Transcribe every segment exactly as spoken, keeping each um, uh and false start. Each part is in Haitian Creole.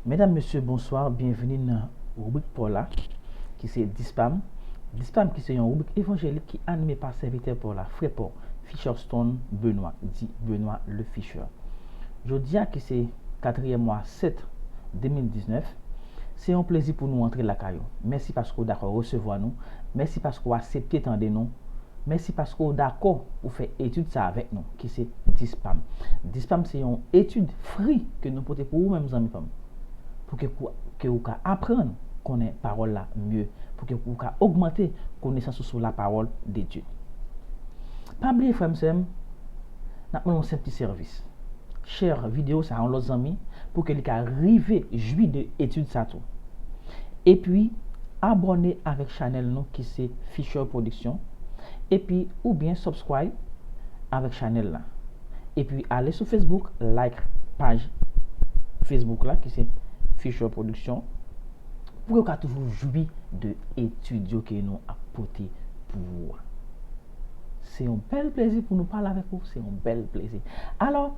Medam, mesye, bonswa, byenvini nan ribrik Paw la, ki se Dis pa m. Dis pa m ki se yon ribrik evanjelik ki anime pa sèvitè Paw la, frè Paw, Fisherstone Benoit, di Benoit le Fisher. Jodi a ki se katriyèm mwa sèt de mil diznèf, se yon plezi pou nou antre lakay ou. Mèsi paske w dakò resevwa nou. Mèsi paske w aksepte tande nou. Mèsi paske w dakò pou fè etid sa avèk nou, ki se Dis pa m. Dis pa m se yon etid free ke nou pote pou ou menm zanmi pa m, pou ke, pou ke ou ka aprann konnen pawòl la mye, pou ke ou ka ogmante konesans ou sou la parole de Dieu. Pa bliye, frè m, sè m, n ap mande yon senp ti sèvis. Share videyo sa a yon lòt zanmi pou ke li ka rive jwi de etid sa tou. Epi, abòne avèk chanèl nou ki se Fisher Production. Epi, oubyen subscribe avèk chanèl la. Epi, ale sou Facebook, like paj Facebook la ki se Fisher Production, pou ke w ka toujou jwi de etid yo ke nou ap pote pou ou a. Se yon bèl plezi pou nou pale avèk ou, se yon bèl plezi. Alò,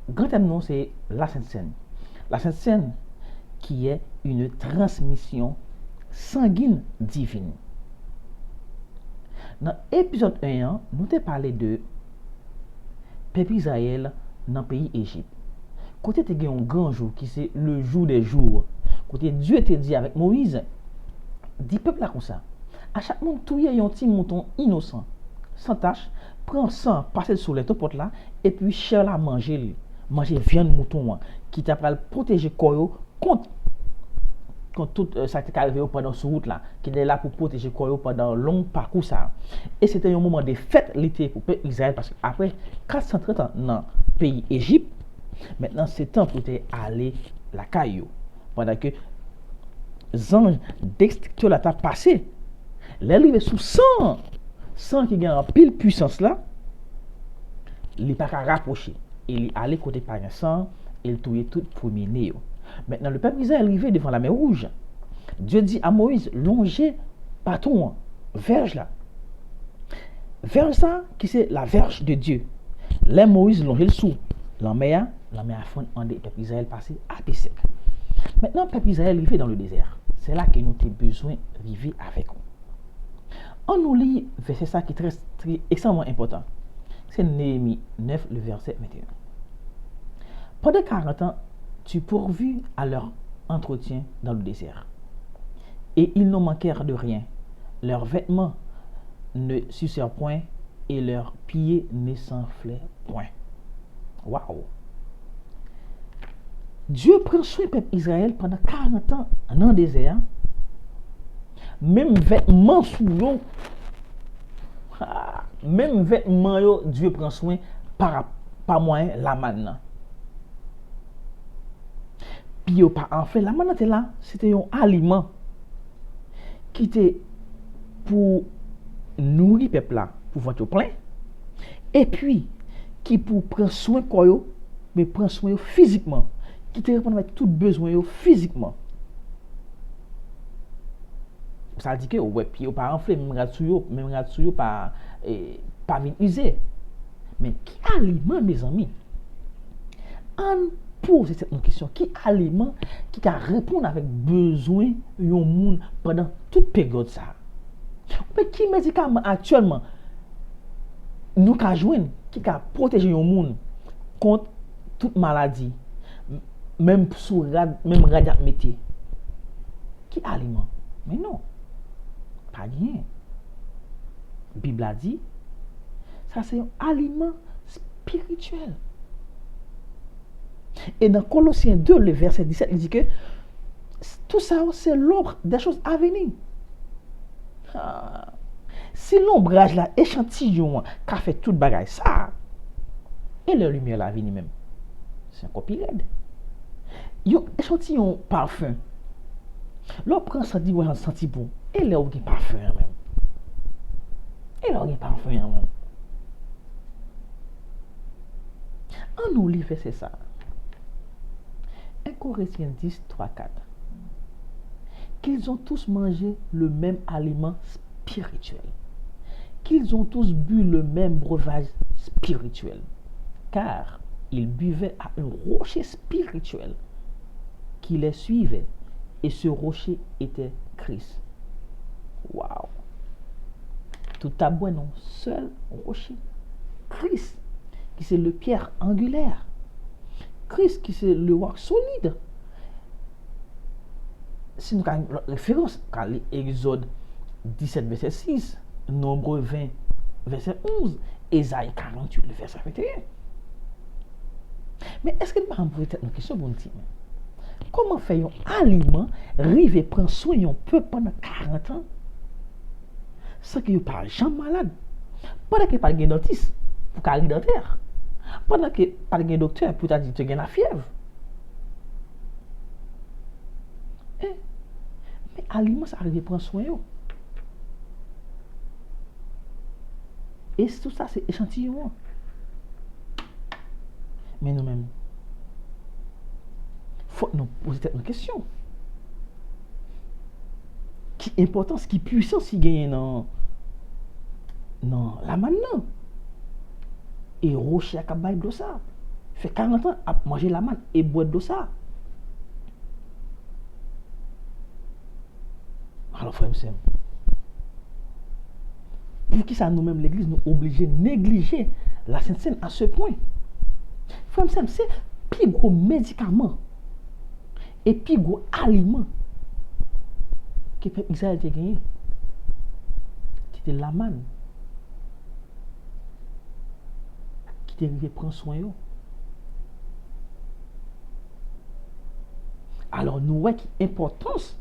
gran tèm nou se la Sent Sèn. La Sent Sèn, qui est une transmission sanguine divine. Nan epizòd en an, nou te pale de pèp Izrayèl nan peyi Ejip. Kote te gen yon gran jou ki se le jour des jours. Kote Dye te di avèk Moyiz, di pèp la konsa, a chak moun touye yon ti mouton inosan, san tach, pran san, pase l sou lèt pòt la, epi chè la manje li. Manje vyann mouton an, ki ta pral pwoteje kò yo kont, kont tout, eh, sa ki te ka rive yo pandan sou wout la, ki te la pou pwoteje kò yo pandan long pakou sa a. E se te yon moman de fèt li te ye pou pèp Izrayèl, paske apre kat san trant an nan peyi Ejip, mentnan se tan pou te ale lakay yo. Pandan ke zanj destriktè la t ap pase, lè l rive sou san an, san ki gen anpil pwisans la, li pa ka rapwoche. E li ale kote pa gen san an, e l touye tout premye ne yo. Mentnan, le pèp Izrayèl rive devan Lamè Wouj. Dye di a Moyiz, lonje baton an, vèj la. Vèj sa, ki se la vèj de Dye. Lè Moyiz lonje l sou lanmè a, lanmè a fann annde, pèp Izrayèl pase ape sèk. Mentnan, pèp Izrayèl rive dans le désert. Se la ke nou te bezwen rive avèk ou. An nou li vèsè sa ki trè, trè ekstrèmman enpòtan. Se Néhémie neuf, le verset vingt et un. Pendant quarante ans, tu pourvus à leur entretien dans le désert. Et ils n'en manquèrent de rien. Leurs vêtements ne s'usèrent point et leurs pieds ne s'enflèrent point. Waw! Dye pran swen pèp Izrayèl pandan karant an nan dezè a. Menm vètman sou yo, ha, menm vètman yo, Dye pran swen pa, pa mwayen lamàn nan. Pye yo pa anfle. Lamàn nan te la, se te yon aliman ki te pou nouri pèp la, pou vant yo plen, epi ki pou pran swen kò yo, men pran swen yo fizikman, ki te reponn avèk tout bezwen yo fizikman. Sa di ke, ou wè, pye yo pa anfle, menm rad sou yo, menm rad sou yo pa, eh, pa vin ize. Men ki aliman, mezanmi? Ann poze tèt nou kesyon, ki aliman ki ka reponn avèk bezwen yon moun pandan tout peryòd sa a? Oubyen ki medikaman aktyèlman nou ka jwenn ki ka pwoteje yon moun kont tout maladi, m-, menm sou rad, menm rad y ap mete? Ki aliman? Men non, pa genyen. Bib la di, sa se yon aliman espirityèl. E nan Kolosyen de, le vèsè disèt, li di ke tout sa yo se l'ombre des choses à venir. Ah. Si lonbraj la, echantiyon an, ka fè tout bagay sa, e lè limyè la vini menm? Se ankò pi rèd. Yon echantiyon pafen. Lè w pran santi, w santi bon. E lè w gen pafen an menm? E lè w gen pafen an menm? Ann nou li vèsè sa a. Un Corinthiens dix, trois, quatre. Qu'ils ont tous mangé le même aliment spirituel. Qu'ils ont tous bu le même breuvage spirituel. Car ils buvaient à un rocher spirituel, qui les suivaient, et ce rocher était Christ. Waw! Tout ap bwè nan yon sèl woche. Kris, ki se le pierre angulaire. Kris, ki se le roc solide. Si nou ka gen lòt referans, ka li Egzòd disèt vèsè sis, Nonb ven vèsè onz, Ezayi karanntuit vèsè venteyen. Men èske nou pa janm poze tèt nou kesyon pou nou di, men, kòman fè yon aliman rive pran swen yon pèp pandan karant an san ke yo pa janm malad? Pandan ke pa t gen dantis pou kari dantè, pandan ke pa t gen doktè pou ta di te gen lafyèv. Men, men aliman sa rive pran swen yo. E tout sa se echantiyon an. Men nou menm, fòk nou poze tèt nou kesyon. Ki enpòtans, ki pwisans ki genyen nan, nan lamàn nan? E woche a k ap bay dlo sa. Fè karant an ap manje lamàn e bwè dlo sa. Alò, frè m, sè m, poukisa nou menm legliz, nou oblije neglije Lasentsenn a se pwen? Frè m, sè m, se pi gwo medikaman e pi gwo aliman ke pèp Izrayèl te genyen, ki te lamàn, ki te rive pran swen yo. Alò, nou wè ki enpòtans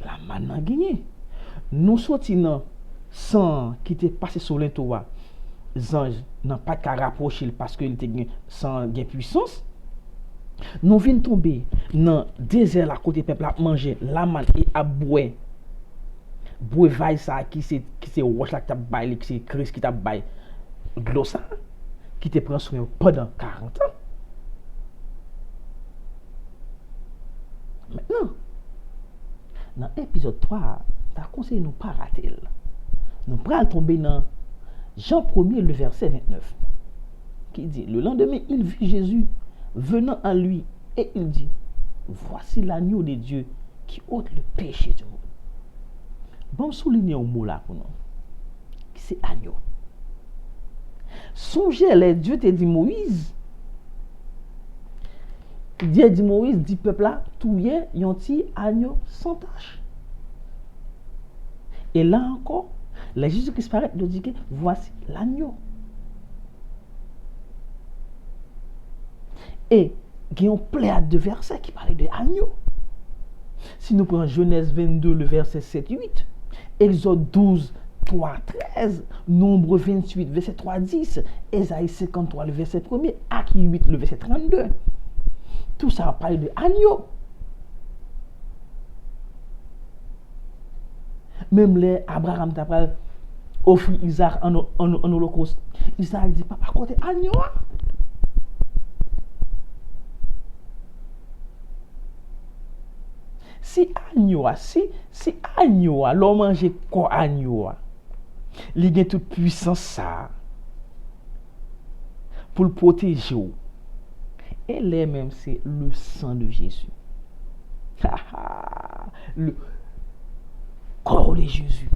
lamàn nan genyen. Nou soti nan san ki te pase sou lento a, zanj nan pa t ka rapwoche l paske li te gen, san an gen pwisans. Nou vin tonbe nan dezè la kote pèp la ap manje lamàn e ap bwè brevaj sa a ki se, ki se wòch la ki t ap bay li, ki se Kris ki t ap bay dlo sa a, ki te pran swen yo pandan karant an. Mentnan, nan epizòd twa a, m ta konseye nou pa rate l. Nou pral tonbe nan Jan premye, le vèsè ventnèf, ki di, le lendemain, il vit Jésus venant à lui, et il dit, voici l'agneau de Dieu qui ôte le péché du monde. Ban m soulinye yon mo la pou nou, ki se agno. Sonje lè Dye te di Moyiz, Dye di Moyiz, di pèp la touye yon ti agno san tach. E la ankò, lè Jezi Kris parèt, yo di ke, voici l'agneau. E gen yon pleyad de vèsè ki pale de agno. Si nou pran Jenèz vennde, le vèsè sèt, uit, Egzòd douz, twa, trèz, Nonb venntuit, vèsè twa, dis, Ezayi senkanntwa, le vèsè premye, ak uit, le vèsè trannde, tout sa ap pale de agno. Menm lè Abraram ta pral ofri Izaak an, an, an olokòs, Izaak di, papa, kote agno a? Si agno a, si, si agno a, lè w manje kò agno a, li gen tout pwisans sa a pou l pwoteje w. E lè menm se le sang de Jésus. Le corps de Jésus.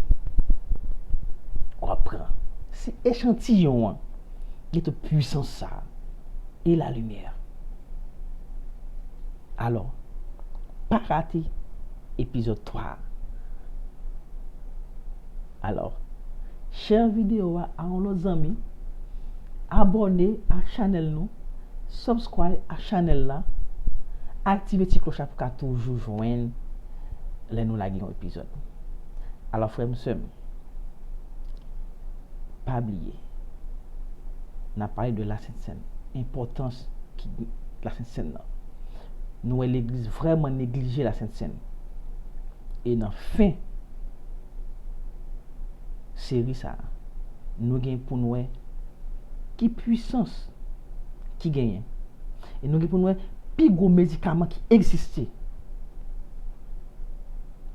W ap pran. Si echantiyon an gen tout pwisans sa a, e la limyè. Alò, pa rate epizòd twa a. Alò, share videyo a a yon lòt zanmi, abòne ak chanèl nou, subscribe ak chanèl la, aktive ti klòch la pou w ka toujou jwenn lè nou lage yon epizòd. Alò, frè m, sè m, pa bliye, n ap pale de Lasentsèn, enpòtans ki Lasentsèn nan. Nou wè legliz vrèman neglije Lasentsèn. E nan fen seri sa a, nou gen pou n wè ki pwisans ki genyen. E nou gen pou n wè pi gwo medikaman ki egziste.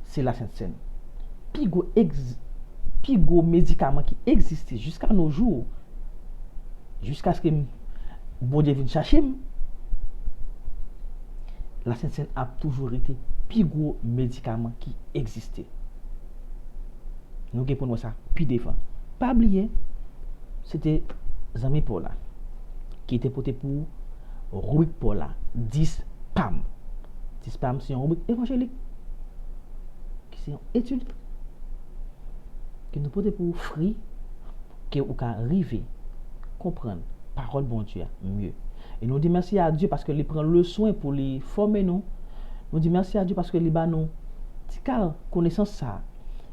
Se Lasentsèn. Pi gwo egz-, pi gwo medikaman ki egziste jiska no jou, jiskaske m, Bondye vin chache m, Lasent Senn ap toujou rete pi gwo medikaman ki egziste. Nou gen pou n wè sa pi devan. Pa bliye, se te zanmi pa w la ki te pote pou ou ribrik pa w la, dis pa m. Dis pa m se yon ribrik evanjelik ki se yon etid ke nou pote pou ou fri, ke ou ka rive konprann pawòl Bondye a mye. E nou di mèsi a Dye paske li pran le swen pou li fòme nou. Nou di mèsi a Dye paske li ba nou ti kal konesans sa a.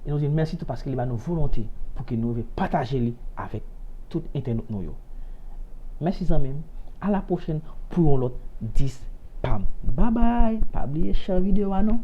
E nou di mèsi tou paske li ba nou volonte pou ke nou rive pataje li avèk tout entènot nou yo. Mèsi zanmi m. A la pwochèn pou yon lòt dis pa m. Babay. Pa bliye share videyo a non.